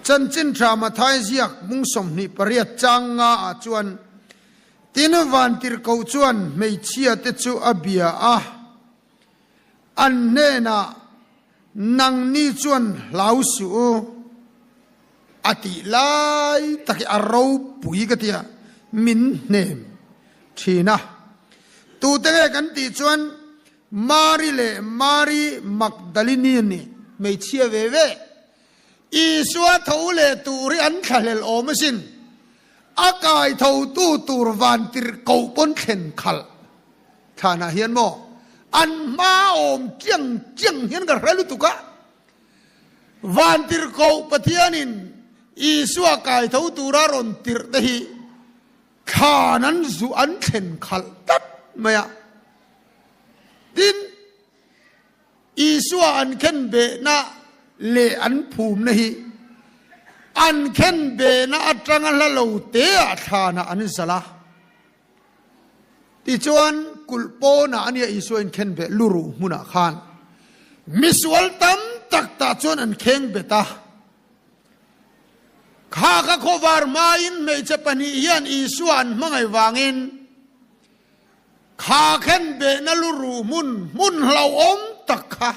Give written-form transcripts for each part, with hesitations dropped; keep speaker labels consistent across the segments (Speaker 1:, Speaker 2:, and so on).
Speaker 1: Chanchin Tha Mathai ziak bung 28 chang nga ah chuan, Tin vantirhkoh chuan hmeichhia te chu a bia a, an hnenah, Nangni chuan hlau suh u, a tih lai tak hi a ropui ka tia min hnem thin a. Tute nge kan tih chuan Mari leh Mari Magdalini an ni, hmeichhia ve ve. Isua tho leh tur hi an thlahlel awm asin. A kai thotu tur vantir koh pawn thlen khalh thlanah hian maw an hma awm chiang chiang hian ka hre lutuk a. Vantirhkoh Pathianin Isua kai tho tura rawn tirh te hi thlan an zuh an thlen khalh tlat mai a. Tin, Isua an khenbehna leh an phumna hi an khenbehna atanga hla lo teah thlanah an zalh a. Tichuan, kulh pawnah a nia Isua inkhenbeh luruh hmunah khan misual tam tak tah chuan an kheng bet a. Kha ka khawvar hmain hmeichhe pahnih hian Isua an hmangaih vangin kha khenbehna luruh hmun hmun hlauhawm tak kha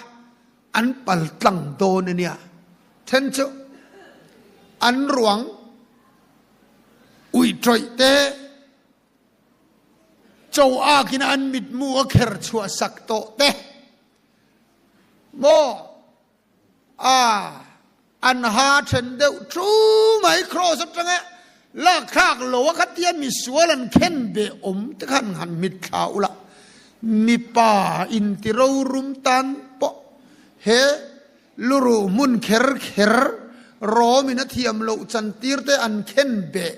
Speaker 1: an pal tlang dawn a nia. Then chu an ruang uih tawih te cho akin an mitmu a kher chhuah sak tawh te maw a an ha then deuh thu mai cross atanga lak thlak lo a khatia misual an khen be awm te khan han mit thla ula mipa inti rorum tan pawh he Luruh hmun kher kher Rom in a thiam loh chantir te an khen beh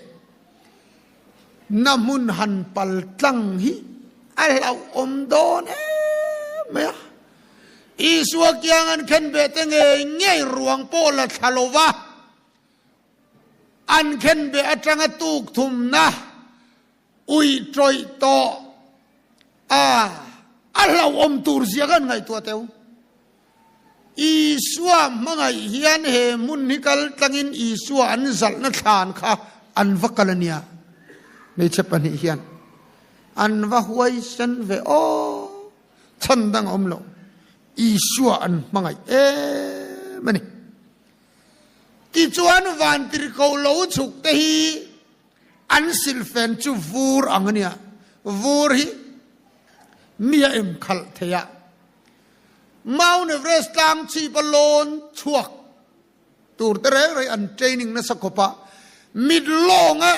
Speaker 1: na hmun han pal tlang hi a hlauhawm dawn em mai a. Isua kiang an khen beh te ngei ngei ruang pawh la thla lo va, an khen beh atanga tuk thumna uih tawih tawh a a hlauhawm tur zia kan ngaihtuah teu. Isua hmangaih hian he hmun hi kal tlangin Isua an zalhna thlan kha an va kal a nia. Hmeichhe pahnih hian an va huaisen ve aw, chhan dang a awm lo. Isua an hmangaih em a ni. Tichuan vantirhkoh lo chhuk te hi An silfen chu vur ang a nia, vur hi mi a em khalh thei a. Mount Everest tlang chhipa lawn chhuak tur te reng reng an training nasa khawp a, mit lawnga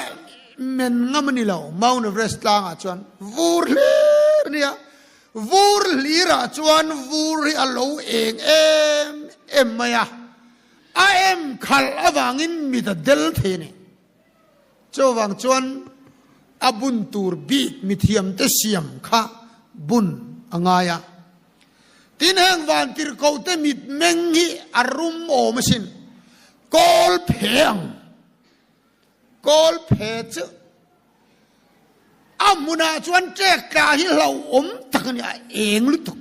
Speaker 1: men ngam a ni lo. Mount Everest tlangah chuan vur hlir a nia, vur hlirah chuan vur hi a lo eng em em mai a, a em khalh avangin mit a del thei a ni. Chuvang chuan a bun tur bik mithiamte siam kha bun a ngai a. Tin heng vantirhkohte mitmeng hi a rum awm asin. Kawl phe ang. Kawl phe chu a hmunah chuan ṭek tla hi hlauhawm tak a ni a, eng lutuk.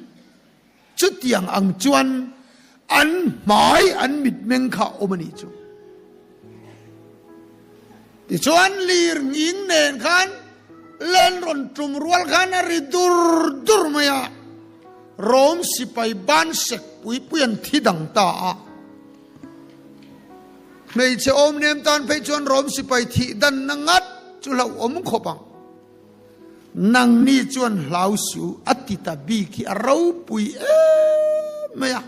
Speaker 1: Chutiang ang chuan an hmai an mitmeng kha awm a nih chu. Tichuan lir nghing nen khan len rawn tum rual khan a ri dur dur mai a, Rom sipai ban sek pui pui an thi dang ta a. Hmeichhe awm nem tan phei chuan Rom sipai thih danna ngat chu hlauhawm khawp ang. Nangni chuan hlau su a ti ta bik hi a ropui em mai a.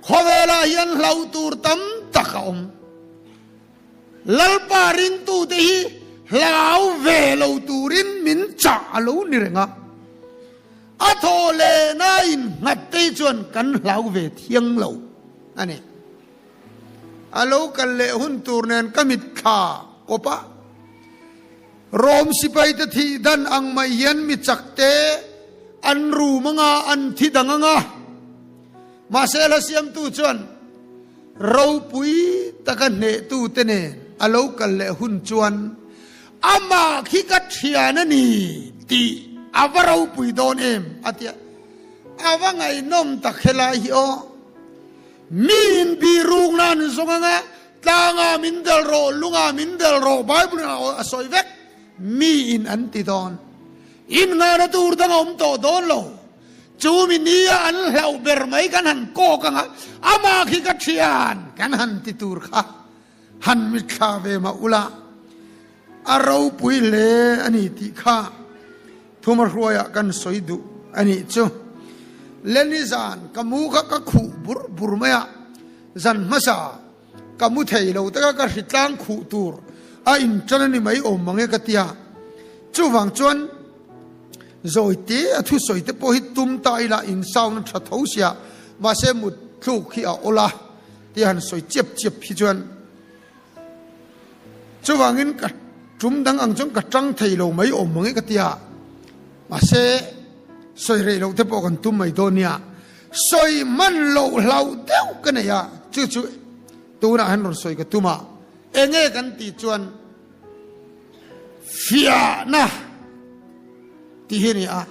Speaker 1: Khawvelah hian hlau tur tam tak a awm. Lalpa ringtute hi hlau ve lo turin min chah a lo ni reng a. A thaw leh na innghat te hi chuan kan hlau ve thiang lo a ni. A lo kal leh hun tur nen ka mitthla kawp a. Rom sipaite thih dan ang mai hian mi chakte an rum anga an thi dang anga. Mahse hla siamtu chuan ropui taka hnehtute nen a lo kal leh hun chuan amah khi ka thian a ni tih a va ropui dawn em a ti a. A va ngaihnawm tak helai hi aw. Mi inbirukna an zawng anga. Tlangah min del rawh, lungah min del rawh, Bible in a sawi vek. Mi in an ti dawn. In nghahna tur dang a awm tawh dawn lo. Chu mi nia an hlauh ber mai kan han kawk ang a, amah khi ka thian kan han ti tur kha han mitthla ve mah ula, a ropui hle a ni tih kha thuma hruaiah kan sawi duh a nih chu. Lenny zan ka mu kha ka khuh bur bur mai a, zan hmasa ka mu thei lo taka ka hritlang khuh tur a inṭan a ni mai awm mang e ka ti a, chuvang chuan zawi te a thusawi te pawh hi tum ta ila in sound a ṭha tho sia, mahse mut thluk hi a awl a tia han sawi chiap chiap hi chuan chuvangin ka tum dang ang chuan ka ṭang thei lo mai awm mang e ka ti a, mahse sawi rei loh te pawh kan tum mai dawn nia. Sawi hman loh hlauh deuh ka nei a, chu chu tunah hian rawn sawi ka tum a, enge kan tih chuan fiahna tih hi a ni a,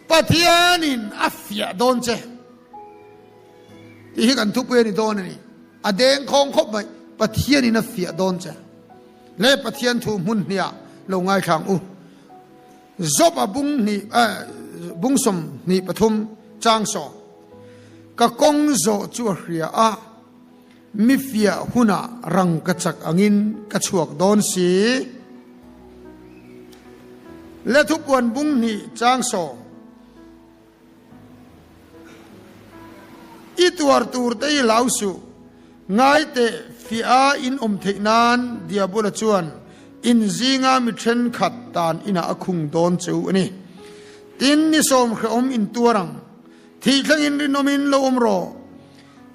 Speaker 1: Pathianin a fiah dawn che tih hi kan thupui a ni dawn a ni, a dengkhawng khawp mai, Pathianin a fiah dawn che le Pathian thu hmun hniah lo ngaithlang u. Job-a bung hnih bung 23 chang sawm, Ka kawng zawh chu a hria a, mi fiah hunah rang ka chak angin ka chhuak dawn si. Lethupuan bung hnih chang sawm, I tuar tur te hi hlau suh, ngai teh fiah a in awm theih nan Diabola chuan in zinga mi thenkhat tan inah a khung dawn che u a ni. Tin, ni sawm hrehawm in tuar ang, thih thlengin rinawmin lo awm rawh.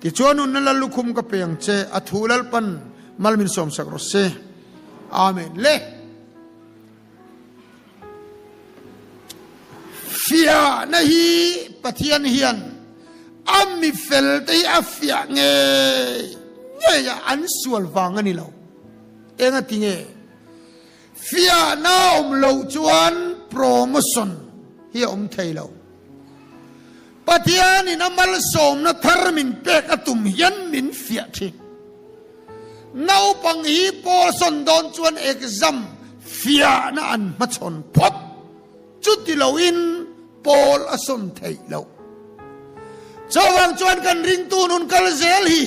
Speaker 1: Tichuan nunna lal lukhum ka pe ang che, a thu Lalpan mal min sawmsak rawh se. Amen. Le! Fiahna hi Pathian hian a mi fel te hi a fiah ngei ngei a, an sual vang a ni lo. Eng a ti nge? Fiahna awm loh chuan promotion hi a awm thei lo. Pathianin a malsawmna thar min pek a tum hian min fiah thin. Naupang hi pawl sawn dawn chuan exam fiahna an hmachhawn phawt. Chuti loin pawl a sawn theih loh. Chuvang chuan kan ringtu nun kal zel hi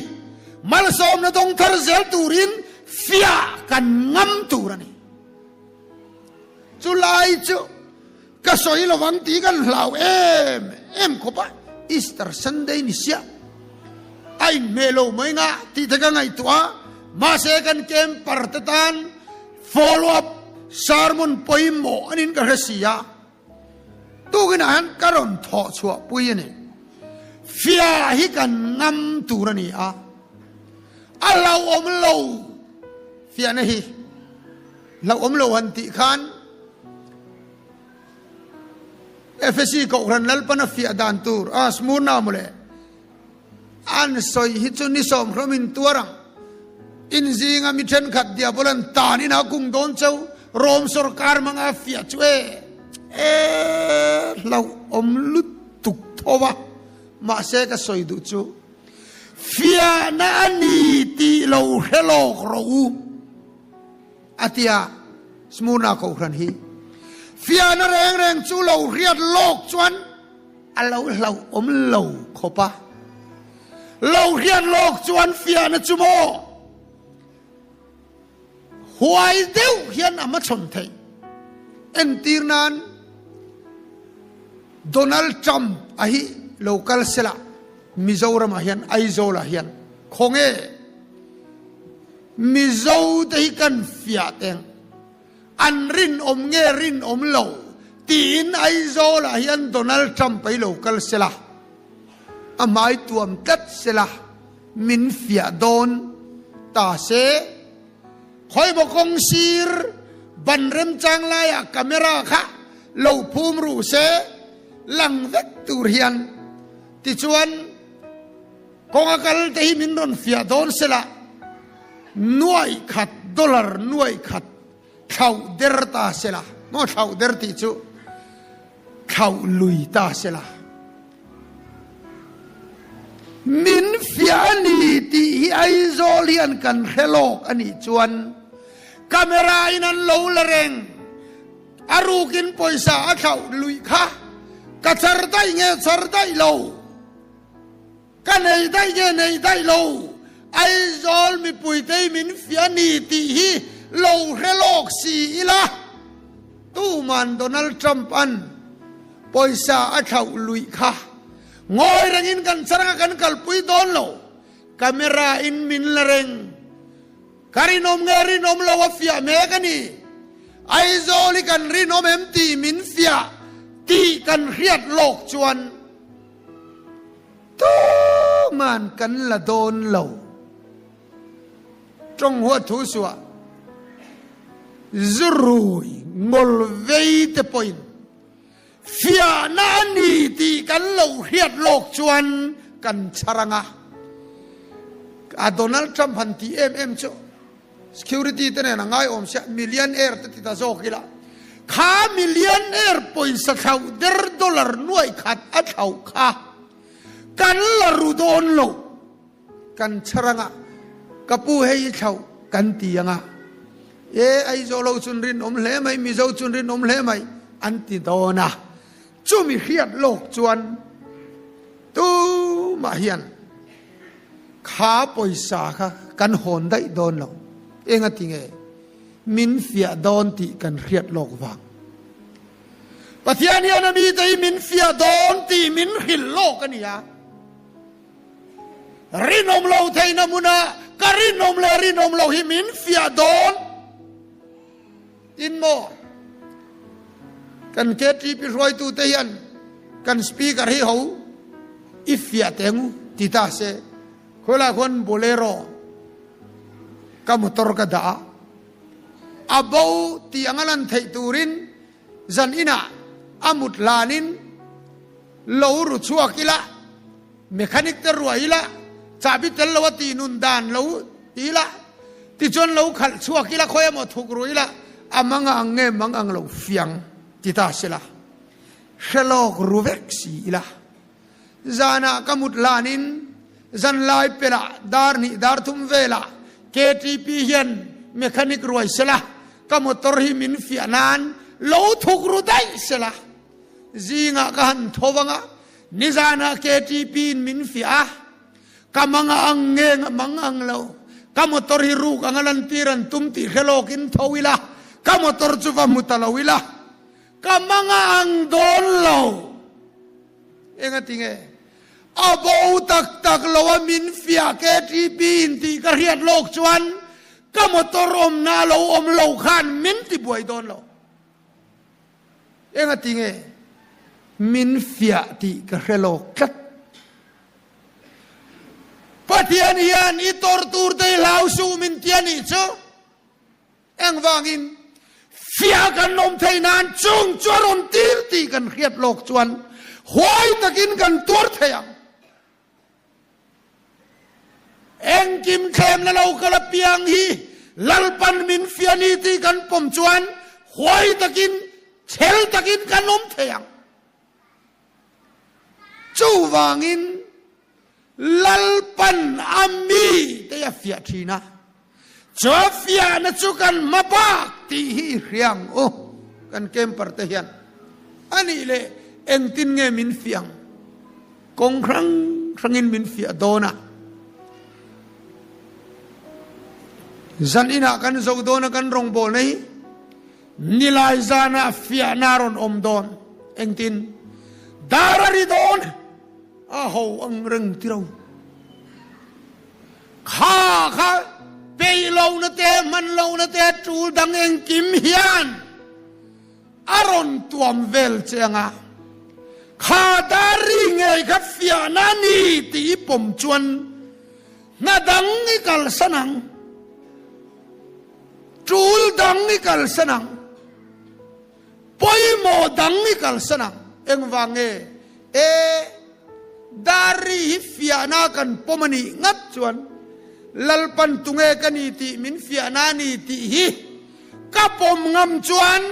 Speaker 1: malsawmna dawng thar zel turin fiah kan ngam tur a ni. Chulai chu Ka sawi lo ang tih kan hlau em em khawp a, Easter Sunday ni siah a inhmeh lo mai nga tih te ka ngaihtuah a, mahse kan camper te tan follow up sermon pawimawh anin ka hre si a, tukinah hian ka rawn thawh chhuah pui a ni. Fiah hi kan ngam tur a ni a, a hlauhawm lo fiahna hi. Hlauhawm lo han tih khan Efesi Kohhran Lalpan a fiah dan tur a Smurna mawle an sawi hi chu ni sawmhlawm in tuar ang. In zinga mi thenkhat diabolan tan in a kung dawn cheu Rom sorkar hmanga a fiah chu e e hlauhawm lutuk tho a mahse ka sawi duh chu fiahna a ni tih lo hre lawk rawh u. A ti a, Smurna Kohhran hi fiahna reng reng chu lo hriat lawk chuan a lo hlauhawm lo khawp a. Lo hriat lawk chuan fiahna chu maw huai deuh hian a hmachhawn theih. Entir nan Donald Trump a hi lo kal sela Mizoramah hian Aizawlah hian khawnge Mizo te hi kan fiah teng, an rinawm nge rinawm lo tiin Aizawl ah hian Donald Trump a hi lo kal sela, a hmai tuam tlat sela min fiah dawn ta se. Khawimaw kawng sir ban remchang laiah camera kha lo phum ruh se lang vek tur hian tichuan, Kawnga kal te hi min rawn fiah dawn sela, nuaih khat dollar nuaih khat thlauh der ta sela, maw thlauh der tih chu thlauh lui ta sela, min fiah a ni tih hi Aizawl hian. hian kan hre lawk a nih chuan camera in an lo la reng. A rukin pawisa a thlauh luih kha ka char daih nge char daih lo, ka nei daih nge nei daih lo, Aizawl mipuitei min fiah a ni tih hi lo hre lawk si ila, tuman Donald Trump an pawisa a thlauh luih kha ngawi rengin kan char anga kan kalpui dawn lo, camera in min la reng. Ka rinawm nge rinawm lo a fiah mek a ni. Aizawl hi kan rinawm em tih min fiah tih kan hriat lawk chuan tuman kan la dawn lo. Tawng huat thu suah zurui ngawl vei te pawhin Fiahna a ni tih kan lo hriat lawk chuan kan chhar ang a. A Donald Trump han tih em em chu security te nen a ngaiawm sia, millionaire te ti ta zawk ila. Kha millionaire pawisa thlauh der dollar nuaih khat a thlauh kha kan la ru dawn lo. Kan chhar anga ka pu hei i thlauh kan ti anga e Aizawl ho chun rinawm hle mai Mizo chun rinawm hle mai an ti dawn a, chumi hriat lawk chuan tumah hian kha pawisa kha kan hawn daih dawn lo, enga ti nge min fiah dawn tih kan hriat lawk vang. Pathian hian a mite hi min fiah dawn tih min hrilh lawk a ni a. Rinawm lo theihna hmuna ka rinawm leh rinawm lo hi min fiah dawn tin maw? Kan KTP hruaitute hian kan speaker hi ho i fiah teh ngu ti ta se, khawilai khuan Bolero ka motor ka dah a, a bo tih anga lan theih turin zan inah a mut hlanin Lo ru chhuak ila, mechanic te ruah ila, chahbi tel lo a tih nun dan lo ti ila, tichuan lo khalh chhuak ila, khawi emaw thuk ru ila, a mang ang nge mang ang lo fiang ti ta sela, hre lawk ru vek si ila. Zanah ka mut hlanin zanlai pelah dar hnih dar thum velah KTP hian mechanic ruai sela, ka motor hi min fiah nan lo thuk ru daih sela. Zingah ka han tho vang a, nizanah KTP in min fiah a, ka mang a ang nge mang ang lo, ka motor hi ruk anga lantir an tum tih hre lawkin tho ila, ka motor chu va hmu ta lo ila, ka mang a ang dawn lo. Engati nge? A bo tak tak lo a min fiah KTP in tih ka hriat lawk chuan ka motor awmna a lo awm lo khan min ti buai dawn lo. Engati nge min fiah tih ka hre lawk tlat. Pathian hian i tawrh tur te i hlau suh min ti a nih chu. Engvangin fiah kan awm theih nan chung chu a rawn tir tih kan hriat lawk chuan huai takin kan tuar thei ang. Engkim thlemna lo kal apiang hi Lalpan min fiah ni tih kan pawm chuan huai takin, chhel takin kan awm thei ang. Chuvangin Lalpan a mi te a fiah thin a, chu a fiahna chu kan hma bak tih hi i hria ang u, kan camper te hian. A nih leh engtin nge min fiah ang? Kawng hrang hrangin min fiah dawn a, zan inah kan zo dawn a kan rawngbawlna hi nilai zanah fiahna a rawn awm dawn. Engtin? Dar a ri dawn a ho ang reng tiro. Kha kha peih lohna te hman lohna te tul dang engkim hian A rawn tuam vel che anga, kha dar ri ngei kha fiahna a ni tih i pawm chuan hna dang i kalsan ang, tul dang i kalsan ang, pawimawh dang i kalsan ang. Engvang nge? E, dar ri hi fiahna kan pawm a nih ngat chuan Lalpan tunge ka ni tih min fiahna a ni tih hi Ka pawm ngam chuan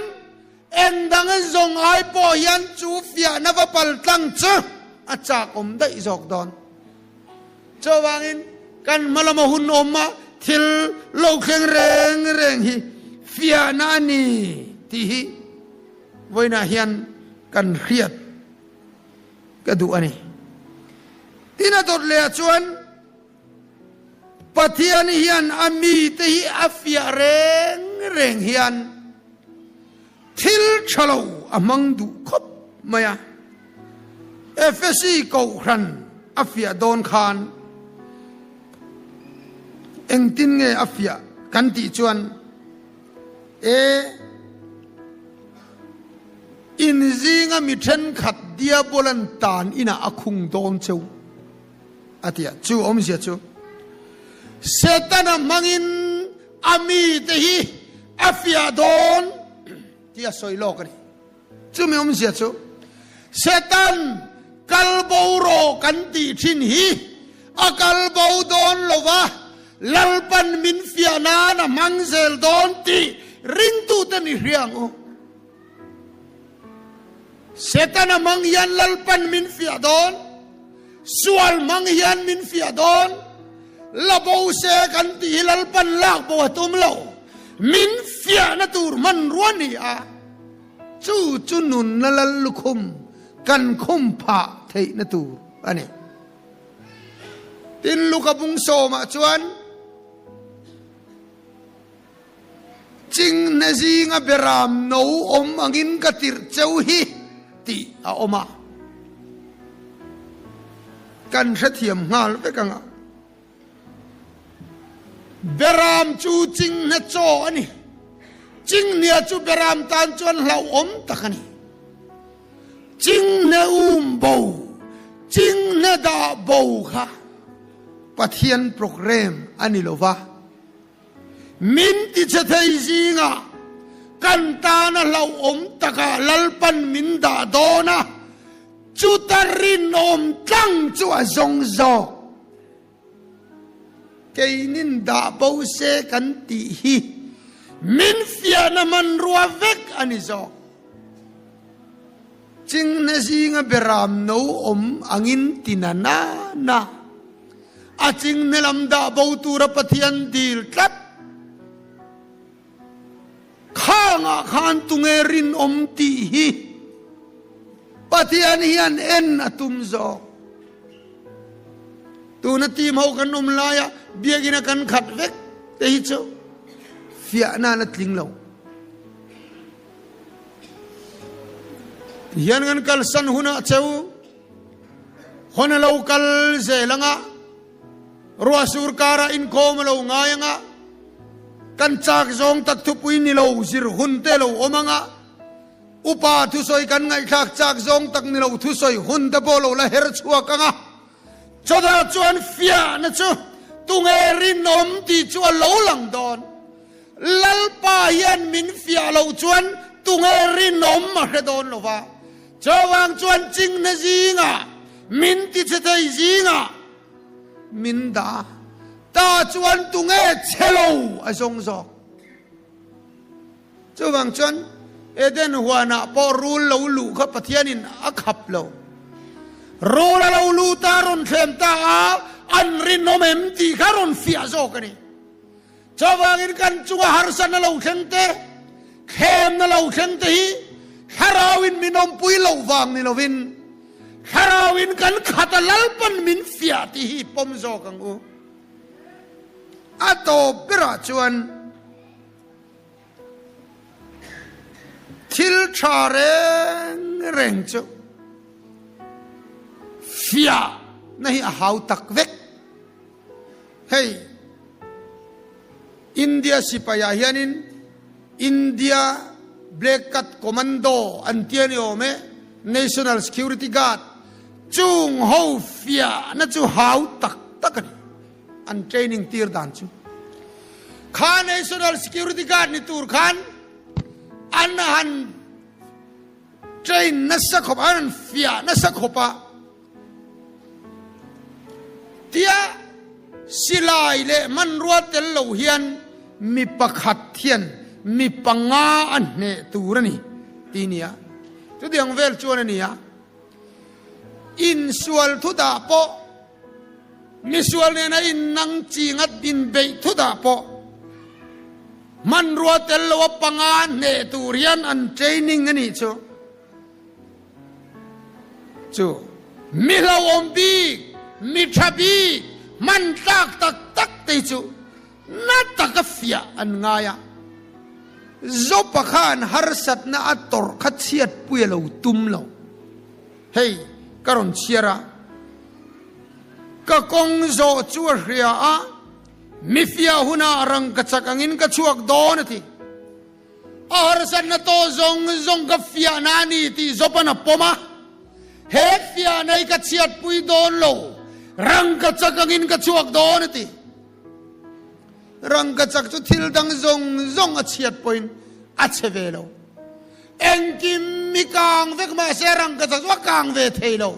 Speaker 1: eng dang zawng ai pawh hian chu fiahna va pal tlang chu a chak awm daih zawk dawn. Chuvangin kan hma lama hun awm a. thil lo thleng reng reng hi fiahna a ni tih hi vawiinah hian kan hriat ka duh a ni. Tin a dawt leh ah chuan Pathian hian a mite hi a fiah reng reng hian thil tha lo a hmang duh khawp mai a. Efesi Kohhran a fiah dawn khan engtin nge a fiah kan tih chuan e in zinga mi thenkhat Diabolan tan inah a khung dawn cheu. A ti a. Chu awmzia chu Setana hmangin a mite hi a fiah dawn tih a sawi lawk a ni. Chumi awmzia chu Setan kal bo rawh kan tih thin hi a kal bo dawn lo va, Lalpan min fiah nan a hmang zel dawn tih ringtute ni hria ang u. Setana hmang hian Lalpan min fiah dawn, sual hmang hian min fiah dawn, la bo se kan tih hi Lalpan lak bo a tum lo, min fiahna tur hmanrua ni a, chu chu nunna lal lukhum kan khum phah theihna tur a ni. Tin, Luka bung sawmah chuan, Chinghne zinga beram no awm angin ka tirh cheu hi tih a awm a, kan hrethiam nghal vek ang a. Beram chu chinghne chaw a ni. Chinghnia chu beram tan chuan hlauhawm tak a ni. Chinghne um bo, chinghne dah bo kha Pathian program a ni lo va. Min tichhe thei zingah kan tana hlauhawm takah Lalpan min dah dawn a, chuta rinawm tlang chu a zawng zawk. Keinin dah bo se kan tih hi min fiahna hmanrua vek a ni zawk. Chinghne zinga beram no awm angin ti na na na. A chinghne lam dah bo tura Pathian dil tlat. Khangah khan tunge rinawm tih hi Pathian hian en a tum zawk. Tuna team ho kan awm laia biakina kan khat vek te hi chu fiahna a la tling lo. Tihian kan kalsan hunah cheu hawn a lo kal zel anga, ruah sur karah inkhawm a lo ngai anga, kan chak zawng tak thupui ni lo zir hun te lo awm anga, upa thusawi kan ngaihthlak chak zawng tak ni lo thusawi hun te pawh lo la her chhuak anga, chawdah chuan fiahna chu tunge rinawm tih chu a lo lang dawn. Lalpa hian min fiah loh chuan tunge rinawm a hre dawn lo va, chuvang chuan chinghne zingah, min tichhe thei zingah min dah a, ta chuan tunge chhe lo a zawng zawk. Chuvang chuan Eden huanah pawh rul lo luh kha Pathianin a khap lo. Rul a lo lut a, rawn thlem ta a, an rinawm em tih kha rawn fiah zawk a ni. Chuvangin kan chunga harsatna lo thleng te, thlemna lo thleng te hi Thlarauin min awmpui loh vang ni lovin Thlarauin kan khata Lalpan min fiah tih hi pawm zawk ang u. A tawp berah chuan thil tha reng reng chu fiahna hi a hau tak vek. Hei India sipai ah hianin India Black Cat Commando an ti a ni awm e, National Security Guard chung ho fiahna chu hau tak tak a ni, an training tir dan chu. Kha National Security Guard ni tur khan an han train nasa khawp, an han fiah nasa khawp a. Tia silai leh hmanrua tel lo hian mi pakhat hian mi panga a hneh tur a ni tih nia. Chutiang vel chuan a ni a, insual thu dah pawh. Misual nena innang ching a inbeih thutah pawh hmanrua tel loa panga hneh tur hian an training a nih chu. Chu mi hlauhawm bik, mi tha bik, hman tlak tak tak te chu na taka fiah an ngai a. Zopa khan harsatna a tawrh kha chhiatpui a lo tum lo. Hei, ka rawn chhiar a, ka kawng zawh chu a hria a, mi fiah hunah rangkachak angin ka chhuak dawn a ti. A harsatna tawh zawng zawng ka fiahna a ni tih Job-a'n a pawm a, he fiahna hi ka chhiatpui dawn lo, rangkachak angin ka chhuak dawn a ti. Rangkachak chu thil dang zawng zawng a chhiat pawhin a chhe ve lo. Engkim mi kang vek mahse rangkachak chu a kang ve thei lo.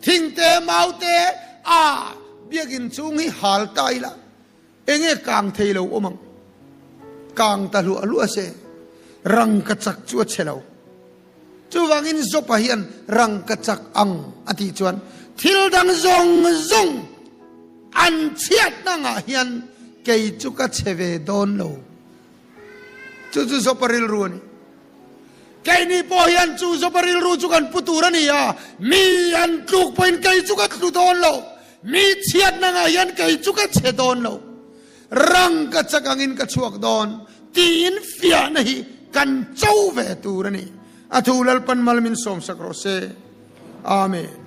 Speaker 1: Thingte, maute, a biakin chung hi hal ta ila enge kang thei lo awm ang? Kang ta hluah hluah se rangkachak chu a chhe lo. Chuvangin Job-a hian rangkachak ang a tih chuan thil dang zawng zawng an chhiatna angah hian kei chu ka chhe ve dawn lo. Chu chu Job-a rilru a ni. Keini pawh hian chu Job-a rilru chu kan pu tur a ni a, mi an tluk pawhin kei chu ka tlu dawn lo, mi chhiatna angah hian kei chu ka chhe dawn lo. Rangkachak angin ka chhuak dawn tiin fiahna hi kan cho ve tur a ni. A thu Lalpan mal min sawmsak rawh se. Amen.